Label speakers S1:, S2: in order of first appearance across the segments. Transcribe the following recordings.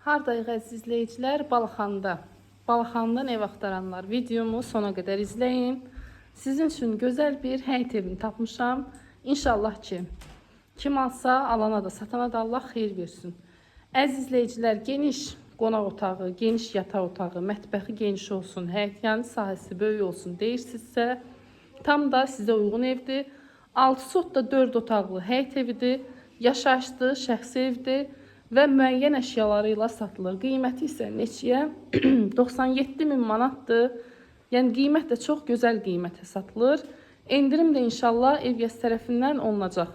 S1: Hardayıq əziz izləyicilər? Balaxanıda. Balaxanıdan ev axtaranlar videomu sona qədər izləyin. Sizin üçün gözəl bir həyət evini tapmışam. İnşallah ki, kim alsa, alana da, satana da Allah xeyir versin. Əziz izləyicilər, geniş qonaq otağı, geniş yataq otağı, mətbəxi geniş olsun, həyətyanı sahəsi böyük olsun deyirsinizsə, tam da sizə uyğun evdir. 6 sotda 4 otaqlı həyət evidir, yaşayışlı, şəxsi evdir və müəyyən əşyaları ilə satılır. Qiyməti isə neçəyə? 97 min manatdır. Yəni qiymət də çox gözəl qiymətə satılır. Endirim də inşallah ev yəsi tərəfindən olunacaq.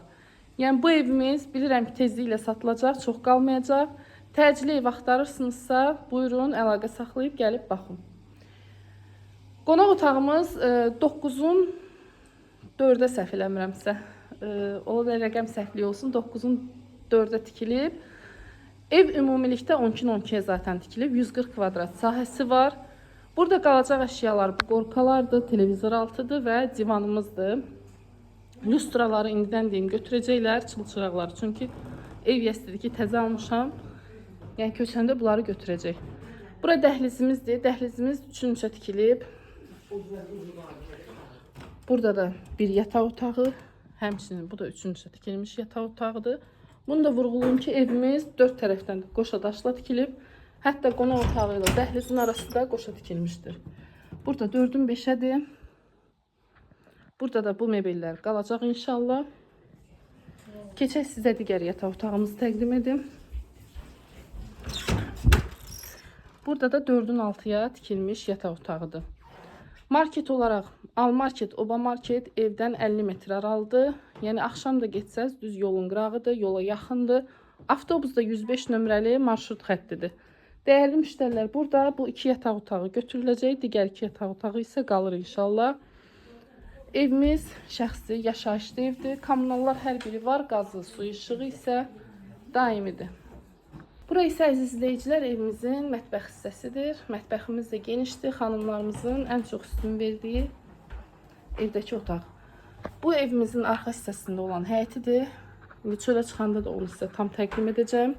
S1: Yəni bu evimiz bilirəm ki, tezliklə satılacaq, çox qalmayacaq. Təcili ev axtarırsınızsa, buyurun, əlaqə saxlayıb gəlib baxın. Qonaq otağımız 9-un 4-ə səhv eləmirəmsə, ola bilər rəqəm səhvliyi olsun, 9-un 4-ə tikilib. Ev ümumilikdə 12-nin 12-yə zaten tikilib, 140 kvadrat sahəsi var. Burada qalacaq əşyalar bu qorkalardır, televizor altıdır və divanımızdır. Lüstraları indidən deyim götürəcəklər, çılçıraqları. Çünki ev yəsi dedi ki, təzə almışam. Yəni köçəndə bunları götürəcək. Bura dəhlizimizdir. Dəhlizimiz 3-ün 3-ə tikilib. Burada da bir yataq otağı, həmçinin bu da 3-ün 3-ə tikilmiş yataq otağıdır. Bunu da vurğulayım ki, evimiz 4 tərəfdən də qoşa daşla tikilib. Hətta qonaq otağı ilə dəhlizin arası da qoşa tikilmişdir. Burada 4-ün 5-ədir. Burada da bu mebellər qalacaq inşallah. Keçək sizə digər yataq otağımızı təqdim edim. Burada da 4-ün 6-ya tikilmiş yataq otağıdır. Market olaraq Almarket, Oba Market evdən 50 metr aralıdır. Yəni axşam da getsəz düz yolun qırağıdır, yola yaxındır. Avtobus da 105 nömrəli marşrut xəttidir. Dəyərli müştərilər, burada bu iki yataq otağı götürüləcək, digər iki yataq otağı isə qalır inşallah. Evimiz şəxsi, yaşayışlı evdir. Kommunallar hər biri var, qazı, su, işığı isə daimidir. Bura isə əziz izləyicilər evimizin mətbəx hissəsidir. Mətbəximiz də genişdir. Xanımlarımızın ən çox üstün verdiyi evdəki otaq. Bu evimizin arxa hissəsində olan həyətidir. İndi çölə çıxanda da onu sizə tam təqdim edəcəm.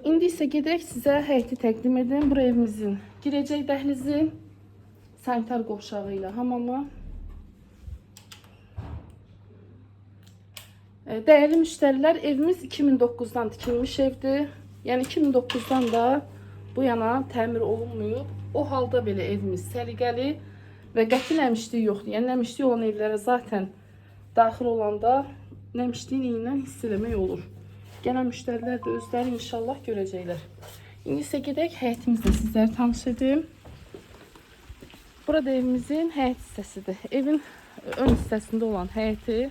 S1: İndi isə gedək sizə həyəti təqdim edim. Bura evimizin girəcək dəhlizi, sanitar qovşağı ilə hamamı. Dəyərli müştərilər, evimiz 2009-dan tikilmiş evdir. Yəni 2009-dan da bu yana təmir olunmayıb. O halda belə evimiz səliqəli və qəti nəmişlik yoxdur. Yəni nəmişlik olan evlərə zaten daxil olanda nəmişliyin iyindən hiss eləmək olur. Gələn müştərilər də özləri inşallah görəcəklər. İndi isə gedək həyətimizlə sizləri tanış edim. Burada evimizin həyət hissəsidir. Evin ön hissəsində olan həyəti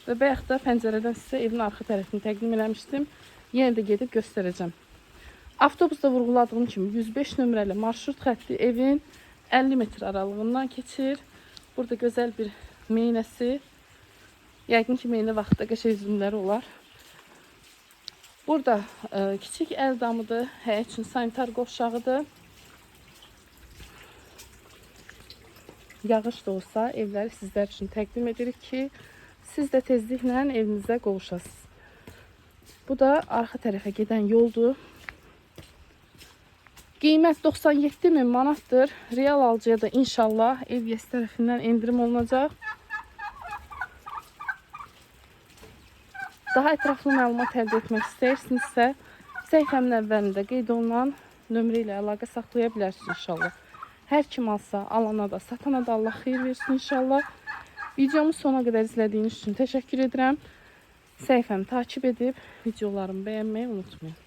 S1: və bayaq da pəncərədən sizə evin arxa tərəfini təqdim eləmişdim. Yenə də gedib göstərəcəm. Avtobusda vurğuladığım kimi 105 nömrəli marşrut xətti evin 50 metr aralığından keçir. Burada gözəl bir meynəsi. Yəqin ki, meynə vaxtda qəşəng üzümləri olar. Burada kiçik əl damıdır, həyət üçün sanitar qovşağıdır. Yağış da olsa evləri sizlər üçün təqdim edirik ki, siz də tezliklə evinizə qovuşasınız. Bu da arxa tərəfə gedən yoldur. Qiymət 97 min manatdır. Real alıcıya da inşallah ev yəsi tərəfindən endirim olunacaq. Daha ətraflı məlumat əldə etmək istəyirsinizsə, səhifəmin əvvəlində qeyd olunan nömrə ilə əlaqə saxlaya bilərsiniz inşallah. Hər kim alsa, alana da, satana da Allah xeyir versin inşallah. Videomu sona qədər izlədiyiniz üçün təşəkkür edirəm. Səhifəmi takip edib videolarımı bəyənməyi unutmayın.